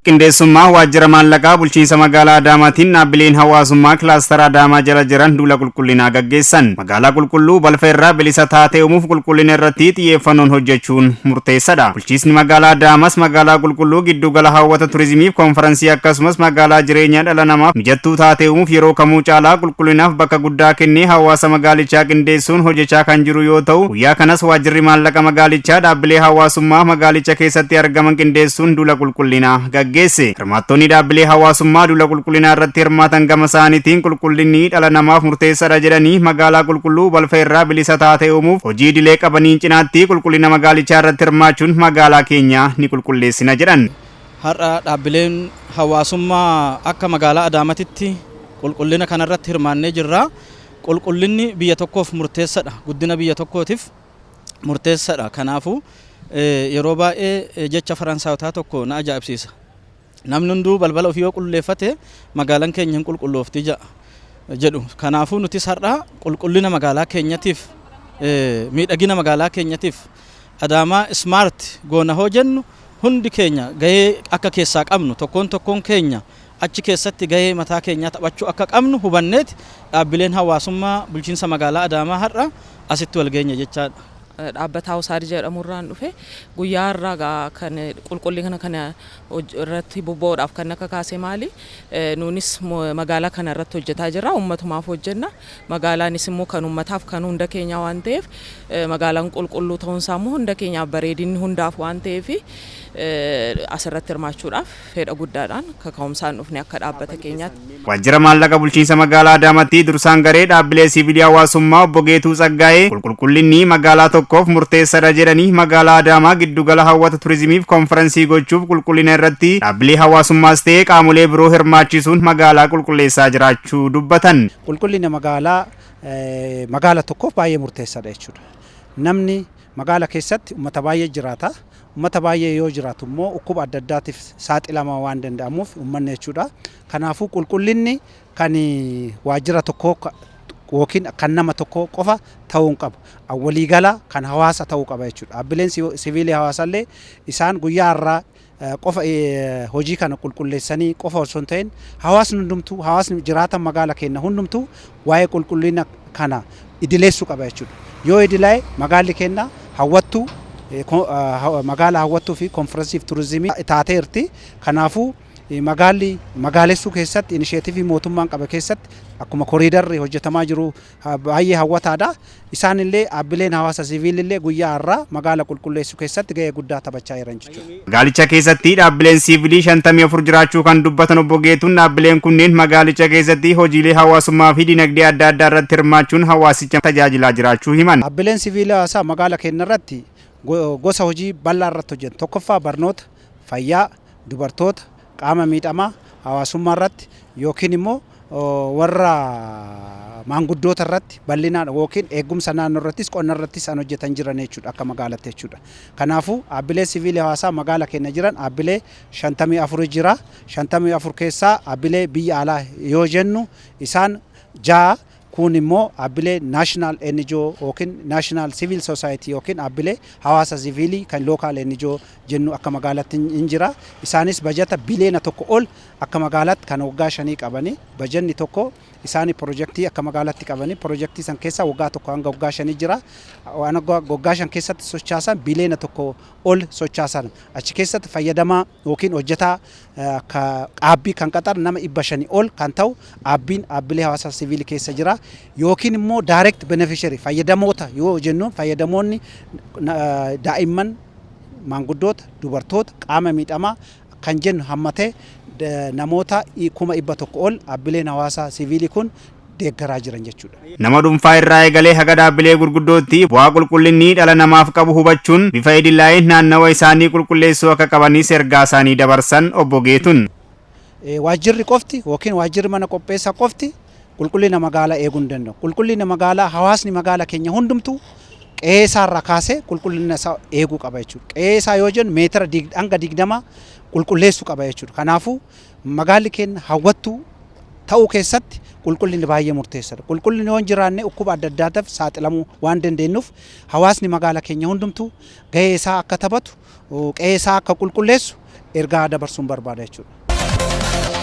Qindeessummaa Waajjira Maallaqaa Bulchiinsa Magaalaa Adaamaatiin dhaabbileen hawaasummaa kilaastara Adaamaa jala jiran duula qulqullinaa gaggeessan. Magaalaa qulqulluu balfa irraa bilisa taate uumuuf qulqullina irratti xiyyeeffannoon hojjechuun murteessadha. Bulchiisni magaalaa Adaamaas magaalaa qulqulluu giddugala hawwata turizimiif koonfaransii akkasumas magaalaa jireenya dhala namaaf mijattuu taate uumuuf yeroo kamuu caalaa qulqullinaaf bakka guddaa kennee hawaasa magaalichaa qindeessuun hojjechaa kan jiru yoo ta'u, guyyaa kanas waajjirri maallaqa magaalichaa dhaabbilee hawaasummaa magaalicha keessatti argaman qindeessuun duula qulqullinaa gaggeesse. Hirmaattonni dhaabbilee hawaasummaa duula qulqullinaa irratti hirmaatan gama isaaniitiin qulqullinni dhala namaaf murteessaadha jedhanii, magaalaa qulqulluu balfa irraa bilisa taate uumuuf hojii idilee qabaniin cinaatti qulqullina magaalichaa irratti hirmaachuun magaalaa keenya ni qulqulleessina jedhan. Har'a dhaabbileen hawaasummaa akka magaalaa Adaamatitti qulqullina kanarratti hirmaannee jirra. Qulqullinni biyya tokkoof murteessadha. Guddina biyya tokkootiif murteessadha. Kanaafuu yeroo baay'ee jecha Faransaayotaa tokko na ajaa'ibsiisa. Namni hunduu balbala ofii yoo qulqulleeffate, magaalaan keenya hin qulqulloofti jedhu. Kanaafuu nutis har'a qulqullina magaalaa keenyatiif, miidhagina magaalaa keenyatiif, Adaamaa smart goona hoo jennu, hundi keenya gahee akka keessaa qabnu, tokkoon tokkoon keenya achi keessatti gahee mataa keenyaa taphachuu akka qabnu hubanneeti dhaabbileen hawaasummaa bulchiinsa magaalaa Adaamaa har'a asitti wal geenye jechaadha. Dhaabbata Hawusaad jedhamurraan dhufe. Guyyaa har'aa kan qulqullina kana irratti bobba'uudhaaf kan akka kaase maali? Nuunis magaalaa kana irratti hojjetaa jirra. Ummatumaaf hojjenna. Magaalaanis immoo kan ummataaf, kan hunda keenyaa waan ta'eef, magaalaan qulqulluu ta'uunsaa immoo hunda keenyaaf, bareedinni hundaaf waan ta'eef, asirratti hirmaachuudhaaf fedha guddaadhaan kaka'umsaan dhufne akka dhaabbata keenyaatti. Waajjira maallaqa bulchiinsa magaalaa Adaamaatti dursaan garee dhaabbilee siivilii hawaasummaa obbo Geetuu Tsaggaa'ee qulqullinni magaalaa tokkoof murteessaadha jedhanii, magaalaa Adaamaa giddugala hawwata turizimiif koonferansii gochuuf qulqullina irratti dhaabbilee hawaasummaas ta'ee qaamolee biroo hirmaachisuun magaalaa qulqulleessaa jiraachuu dubbatan. Qulqullina magaalaa magaala tokkoof baay'ee murteessaadha jechuudha. Namni magaala keessatti uummata baay'ee jiraata. Uummata baay'ee yoo jiraatu immoo dhukkuba adda addaatiif saaxilamaa waan danda'amuuf uummanni jechuudha. Kanaafuu qulqullinni kan waajjira tokkoo yookiin kan nama tokkoo qofa ta'uu hin qabu. Waliigala kan hawaasa ta'uu qaba jechuudha. Dhaabbileen siviilii hawaasallee isaan guyyaa har'aa qofa hojii kana qulqulleessanii qofa osoo hin ta'in, hawaasni hundumtuu, hawaasni jiraatan magaala keenya hundumtuu waa'ee qulqullina kana idileessuu qaba jechuudha. Yoo idilaa'e magaalli keenya hawwattuu, magaala hawwattuu fi konferensiif turizimii taateerti. Kanaafuu magaalli magaalessuu keessatti inisheetivii mootummaan qabe keessatti akkuma koriidarri hojjetamaa jiru baay'ee hawwataadha. Isaan illee, dhaabbileen hawaasa siviilillee, guyyaa har'aa magaala qulqulleessuu keessatti gahee guddaa taphachaa jiran jechuudha. Magaalicha keessatti dhaabbileen siivilii 54 jiraachuu kan dubbatan obbo Geetuun, dhaabbileen kunneen magaalicha keessatti hojiilee hawaasummaa fi dinagdee adda addaa irratti hirmaachuun hawaasicha tajaajilaa jiraachuu himan. Dhaabbileen siviilii hawaasaa magaala keenya irratti gosa hojii bal'aa irratti hojjetu. Tokkoffaa barnoota, fayyaa, dubartoota, qaama miidhamaa, hawaasummaa irratti yookiin immoo warra maanguddoota irratti bal'inaan yookiin eegumsa naannoo irrattis, qonna irrattis kan hojjetan jiran jechuudha akka magaalatti jechuudha. Kanaafuu dhaabbilee siviilii hawaasaa magaala keenya jiran dhaabbilee 54 jira. 54 keessaa dhaabbilee biyya alaa yoo jennu isaan 6, kun immoo dhaabbilee national NGO yookiin national civil society yookiin dhaabbilee hawaasa siviilii kan local NGO jennu akka magaalaatti hin jira. Isaanis bajata biliyoona 1 ol akka magaalaatti kan waggaa 5 qabanii, bajanni tokko isaanii pirojektii akka magaalaatti qabanii, pirojektii san keessa waggaa 1 hanga waggaa 5 jira. Waan waggaa 5 keessatti sochaasan biliyoona 1 ol sochaasan. Achi keessatti fayyadamaa yookiin hojjetaa dhaabbii kan qaxar nama 500 ol kan ta'u dhaabbiin dhaabbilee hawaasa siviilii keessa jira. Yookiin immoo direct beneficiary, fayyadamoota yoo jennu, fayyadamoonni daa'imman, maanguddoota, dubartoota, qaama miidhamaa kan jennu hammatee namoota 100,000 ol dhaabbileen hawaasa siviilii kun deeggaraa jiran jechuudha. Nama dhuunfaa irraa eegalee haga dhaabbilee gurguddootti bu'aa qulqullinni dhala namaaf qabu hubachuun bifa idilaa'een naannawa isaanii qulqulleessuu akka qabanis ergaa isaanii dabarsan obbo Geetun. Waajjirri qofti yookiin waajjirri mana qopheessaa qofti qulqullina magaalaa eeguu hin danda'u. Qulqullina magaalaa hawaasni magaala keenya hundumtuu qe'ee isaarraa kaasee qulqullina isaa eeguu qaba jechuudha. Qe'ee isaa yoo jennu meetira hanga 20 qulqulleessuu qaba jechuudha. Kanaafuu magaalli keenya hawwattuu ta'uu keessatti qulqullinni baay'ee murteessaadha. Qulqullinni yoo hin jiraanne dhukkuba adda addaatiif saaxilamuu waan dandeenyuuf, hawaasni magaala keenya hundumtuu gahee isaa akka taphatu qe'ee isaa akka qulqulleessu ergaa dabarsuun barbaada jechuudha.